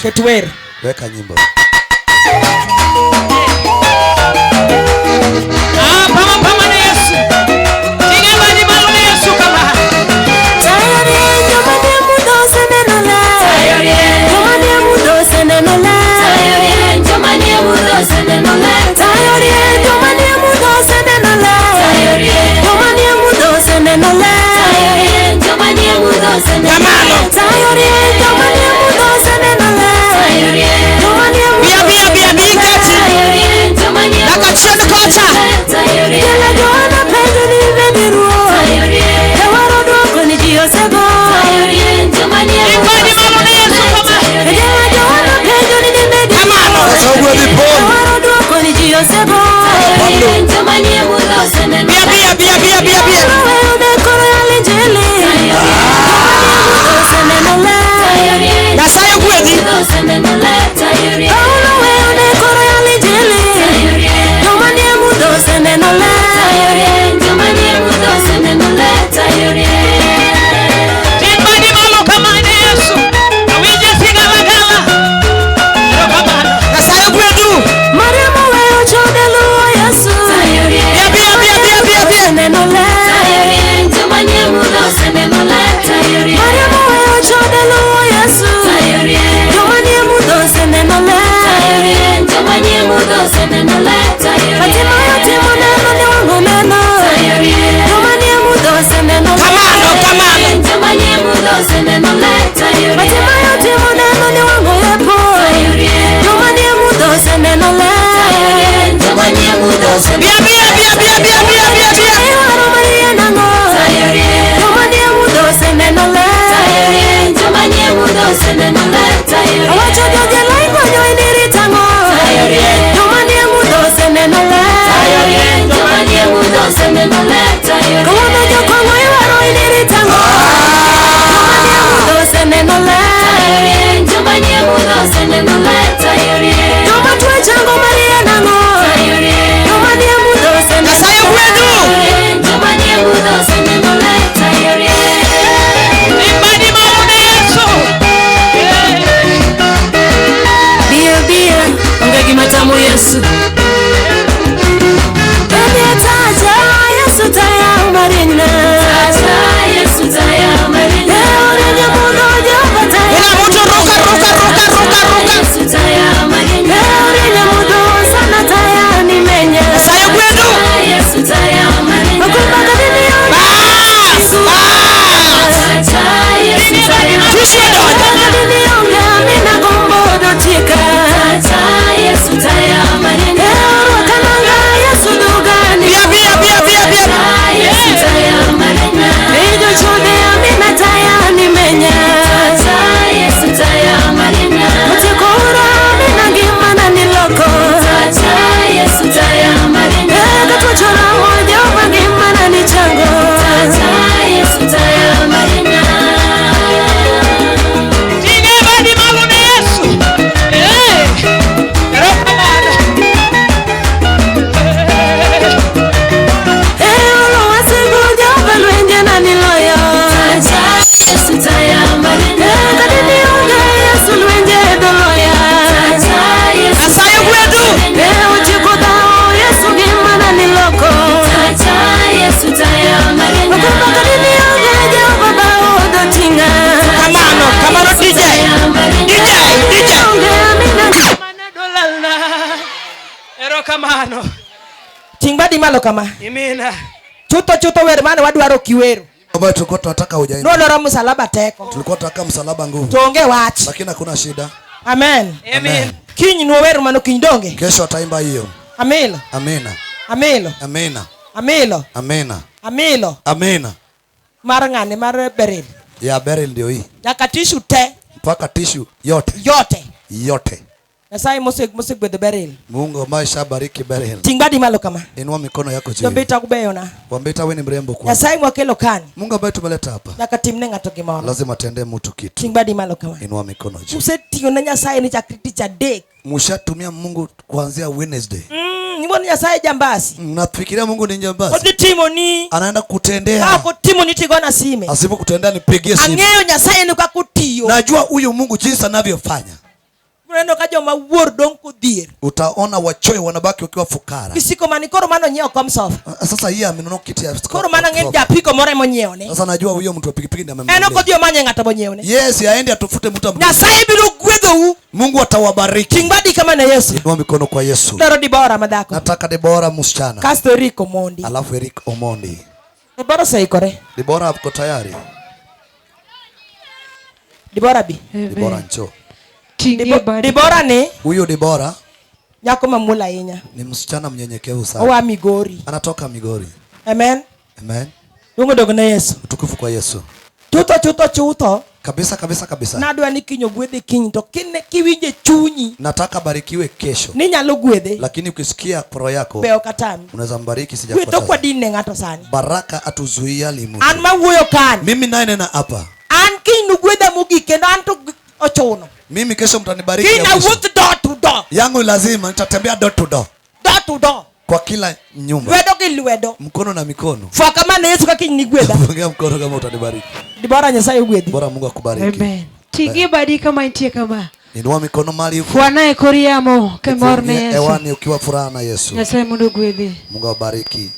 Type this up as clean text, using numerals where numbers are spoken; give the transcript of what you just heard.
Ket wer. Weka nyimbo. Ah, pama pama ne Yesu. Ting'e badi malo ne Yesu kama. Kamano. Bia bia bia bi keti. Nyaka chien kocha. Ibadi malo ne Yesu kama. Kamano. Sasa ugwe Paul. Bia bia bia bia bia bia. Nyasaye ogwedhi. Ting' badi malo kama ne Yesu. Awinje sigalagala. Erokamano. Nyasaye ogwedhu. Bia bia bia bia bia bia. Kamano kamano. Bia bia bia bia bia bia bia bia. Nyasaye ogwedhu. Ting' badi malo ne Yesu. Bia bia, onge gima tamo Yesu. Bebe taja, Yesu taya marina. Taja, Yesu taya marina. Leo mudho Jehova taya. Ila mtu ruka ruka ruka ruka ruka. Yesu taya marina. Leo mudho sana taya nimenya. Nyasaye ogwedhu. Yesu taya marina. Okumba kadini Bas. Bas. Taja, Yesu taya. Tishwe donjo. Kadini onge amina gombo dotika. Taja, Yesu taya marina. Leo kananga Yesu dugani. Bia bia bia bia bia. Ting'e badi malo ne Yesu. Eh. Erokamano. Nyasaye ogwedhu. Kamano kamano DJ. DJ DJ. Mane dolalna. Erokamano. Ting' badi malo kama. Imina. Chutho chutho wer mane wadwaro kiwero. Ambayo tulikuwa tunataka hujaimba. Noloro msalaba teko. Tulikuwa tunataka msalaba nguvu. To onge wach. Lakini hakuna shida. Amen. Amen. Kiny nwower mano kiny donge. Kesho ataimba hiyo. Amilo. Amina. Amilo. Amina. Amilo. Amina. Amilo. Amina. Mar ng'ane mar Beryl. Ya Beryl ndio hii. Nyaka tishu te Mpaka tishu yote. yote. Yote. Nyasaye mosegwedho Beryl. Mungu ambaye shabariki Beryl. Ting' badi malo kama. Inua mikono yako juu. Jombita kubeyona. Wambita wewe ni mrembo kwa. Nyasaye mwakelo kani. Mungu ambaye tumeleta hapa. Nyaka timne ng'ato gimoro. Lazima atendee mtu kitu. Ting' badi malo kama. Inua mikono juu. Usetiyo ne Nyasaye ni chakri tich adek. Mshatumia Mungu kuanzia Wednesday. Iwuon Nyasaye jambasi. Mnafikiria Mungu ni njambazi? Odhi timoni. Anaenda kutendea. Ka ok otimoni tigona sime. Asipokutendea nipigie simu. Ang'eyo Nyasaye ni kaka otiyo. Najua huyu Mungu jinsi anavyofanya. Ibiro neno ka joma wuor dong' kodhier. Utaona wachoyo wanabaki wakiwa fukara. Kisiko mani koro mano onyiewo kom sofa. Ah, Sasa hii amenunua kiti ya Koro mano ng'en japiko moro ema onyiewone. Sasa najua huyo mtu wa pikipiki ndiye En ok amemnunulia. odhi omanye ng'ato monyiewne. Yes, aende atafute mtu amnunulie. Nyasaye biro gwedhou. Mungu atawabariki. Ting' badi kama ne Yesu. Inua mikono kwa Yesu. Dwaro Dibora madhako. Nataka Debora msichana. Kasto Eric Omondi. Alafu Eric Omondi. Dibora oseikore. Debora uko tayari? Dibora bi. Debora njoo. Ting'ie badi. Dibora ni Huyo Debora nyako mamuol ahinya. ni msichana mnyenyekevu sana. Oa Migori. Anatoka Migori. Amen. Amen. Duong' odog ne Yesu. Utukufu kwa Yesu. Chutho chutho chutho Kabisa kabisa kabisa. nadwa ni kiny ogwedhe kiny to kine kiwinje chunyi Nataka barikiwe kesho. ni nyalo gwedhe Lakini ukisikia roho yako be ok atami. unaweza mbariki Gweth ok sijakukataza. wadin ne ng'ato sani. Baraka atuzuia mtu. An mawuoyo kani. Mimi naye nena hapa. An kiny nugwedha mogik kendo an to ochuno. Mimi kesho mtanibariki Kiny ya mwisho. awuoth door to door. Yangu lazima nitatembea door to door Door to door. kwa kila nyumba, Lwedo gi lwedo. mkono na mikono. Fwa kama ne Yesu ka kiny nigwedha. Ongea mkono kama utanibariki. Dibora Nyasaye ogwedhi. Bora Mungu akubariki. Amen. Ting'ie badi kama intie kama. Inua mikono mali huko. Fwa naye kor yamo kamor ne Ifungie Yesu. hewani ukiwa furaha na Yesu. Nyasaye mondo ogwedhi. Mungu awabariki.